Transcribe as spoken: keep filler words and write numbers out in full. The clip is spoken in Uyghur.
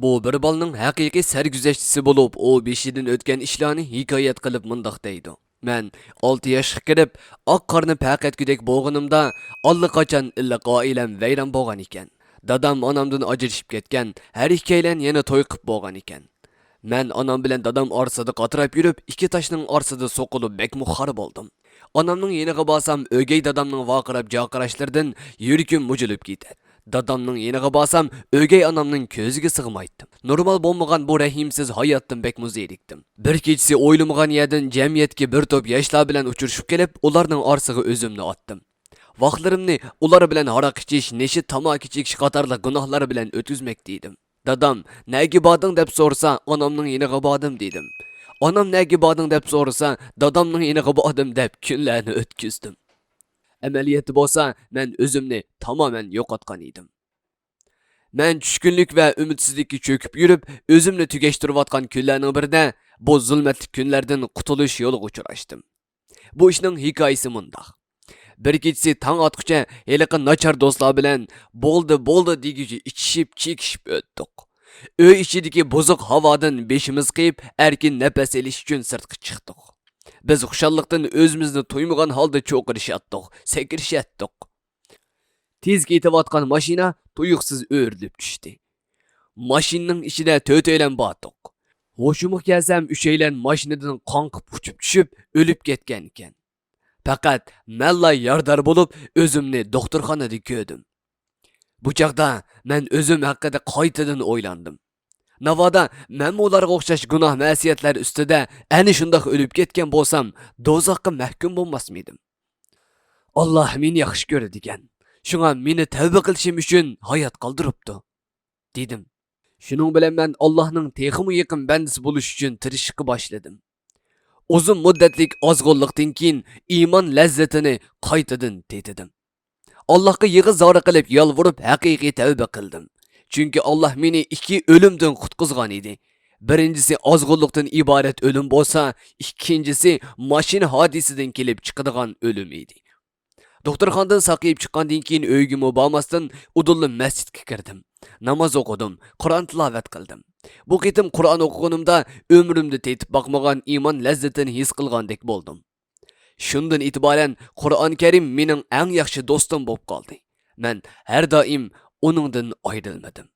بۇ بىر بالىنىڭ ھەقىقىي سەرگۈزەشتىسى بولۇپ، ئۇ بېشىدىن ئۆتكەن ئىشلارنى ھېكايەت قىلىپ مۇنداق دەيدۇ: مەن ئالتە ياشقا كىرىپ، ئاق قارنى پەقەتكۈدەك بولغىنىمدا، ئاللىقاچان ئىللىق ئائىلەم ۋەيران بولغان ئىكەن. دادام ئانامدىن ئاجرىشىپ كەتكەن، ھەر ئىككىيلەن يەنە توي قىپ بولغان ئىكەن. مەن ئانام بىلەن دادام ئارىسىدا قاتراپ يۈرۈپ، ئىككى تاشنىڭ ئارىسىدا سوقۇلۇپ بەكمۇ خار بولدۇم. ئانامنىڭ يېنىغا بارسام، ئۆگەي دادامنىڭ ۋارقىراپ جارقىراشلىرىدىن يۈرىكىم مۇجۇلۇپ كېتەتتى. دادامنىڭ يېنىغا بارسام، ئۆگەي ئانامنىڭ كۆزىگە سىغمايتتىم. نورمال بولمىغان بۇ رەھىمسىز ھاياتتىن بەكمۇ زېرىكتىم. بىر كېچىسى ئويلىمىغان يەردىن جەمئىيەتتىكى بىر توپ ياشلار بىلەن ئۇچرىشىپ قېلىپ، ئۇلارنىڭ ئارىسىغا ئۆزۈمنى ئاتتىم. ۋاقىتلىرىمنى ئۇلار بىلەن ھاراق ئىچىش، نېشە، تاماكا چېكىش قاتارلىق گۇناھلار بىلەن ئۆتكۈزمەكتە ئىدىم. دادام، نەگە باردىڭ دەپ سورىسا، ئانامنىڭ يېنىغا باردىم دېدىم. ئانام نەگە باردىڭ دەپ سورىسا، دادامنىڭ يېنىغا باردىم دەپ كۈنلەرنى ئۆتكۈزدۈم. ئەمەلىيەتتە بولسا، مەن ئۆزۈمنى تامامەن يوقاتقان ئىدىم. مەن چۈشكۈنلۈك ۋە ئۈمىدسىزلىككە چۆكۈپ يۈرۈپ، ئۆزۈمنى تۈگەشتۈرۈۋاتقان كۈنلەرنىڭ بىرىدە بۇ زۇلمەتلىك كۈنلەردىن قۇتۇلۇش يولىغا ئۇچراشتىم. بۇ ئىشنىڭ ھېكايىسى مۇنداق. بىر كېچىسى تاڭ ئاتقۇچە ھېلىقى ناچار دوستلار بىلەن بولدى، بولدى دېگۈچە ئىچىشىپ، چېكىشىپ ئۆتتۇق. ئۆي ئىچىدىكى بۇزۇق ھاۋادىن بېشىمىز قېيىپ، ئەركىن نەپەس ئېلىش ئۈچۈن سىرتقا چىقتۇق. بىز خۇشاللىقتىن ئۆزىمىزنى تۇيمىغان ھالدا چوقۇرۇشاتتۇق، سەكرىشەتتۇق. تېز كېتىۋاتقان ماشىنا تۇيۇقسىز ئۆرۈلۈپ چۈشتى. ماشىنىنىڭ ئىچىدە تۆتەيلەن بارتۇق. ھوشۇمغا كەلسەم، ئۈچەيلەن ماشىنىدىن قاڭقىپ ئۇچۇپ چۈشۈپ، ئۆلۈپ كەتكەنىكەن. پەقەت مەنلا يارىدار بولۇپ، ئۆزۈمنى دوختۇرخانىدا كۆردۈم. بۇ چاغدا مەن ئۆزۈم ھەققىدە قايتىدىن ئويلاندىم. ناۋادا مەنمۇ ئۇلارغا ئوخشاش گۇناھ مەسىيەتلەر ئۈستىدە ئەنە شۇنداق ئۆلۈپ كەتكەن بولسام، دوزاخقا مەھكۇم بولماسمىدىم؟ ئاللاھ مېنى ياخشى كۆرىدىكەن، شۇڭا مېنى تەۋبە قىلىشىم ئۈچۈن ھايات قالدۇرۇپتۇ، دېدىم. شۇنىڭ بىلەن مەن ئاللاھنىڭ تېخىمۇ يېقىن بەندىسى بولۇش ئۈچۈن تىرىشىشقا باشلىدىم. ئۇزۇن مۇددەتلىك ئازغۇنلۇقتىن كېيىن ئىمان لەززىتىنى قايتىدىن تېتىدىم. ئاللاھقا يىغا-زارا قىلىپ يالۋۇرۇپ ھەقىقىي تەۋبە قىلدىم. چۈنكى ئاللاھ مېنى ئىككى ئۆلۈمدىن قۇتقۇزغان ئىدى. بىرىنچىسى ئازغۇنلۇقتىن ئىبارەت ئۆلۈم بولسا، ئىككىنچىسى ماشىنا ھادىسىدىن كېلىپ چىقىدىغان ئۆلۈم ئىدى. دوختۇرخانىدىن ساقىيىپ چىققاندىن كېيىن ئۆيگىمۇ بارماستىن ئۇدۇللا مەسچىتكە كىردىم. ناماز ئوقۇدۇم، قۇرئان تىلاۋەت قىلدىم. بۇ قېتىم قۇرئان ئوقۇغىنىمدا ئۆمرۈمدە تېتىپ باقمىغان ئىمان لەززىتىنى ھېس قىلغاندەك بولدۇم. شۇندىن ئېتىبارەن قۇرئان كەرىم مېنىڭ ئەڭ ياخشى دوستۇم بولۇپ قالدى. مەن ھەر دائىم ئۇنىڭدىن ئايرىلمىدىم.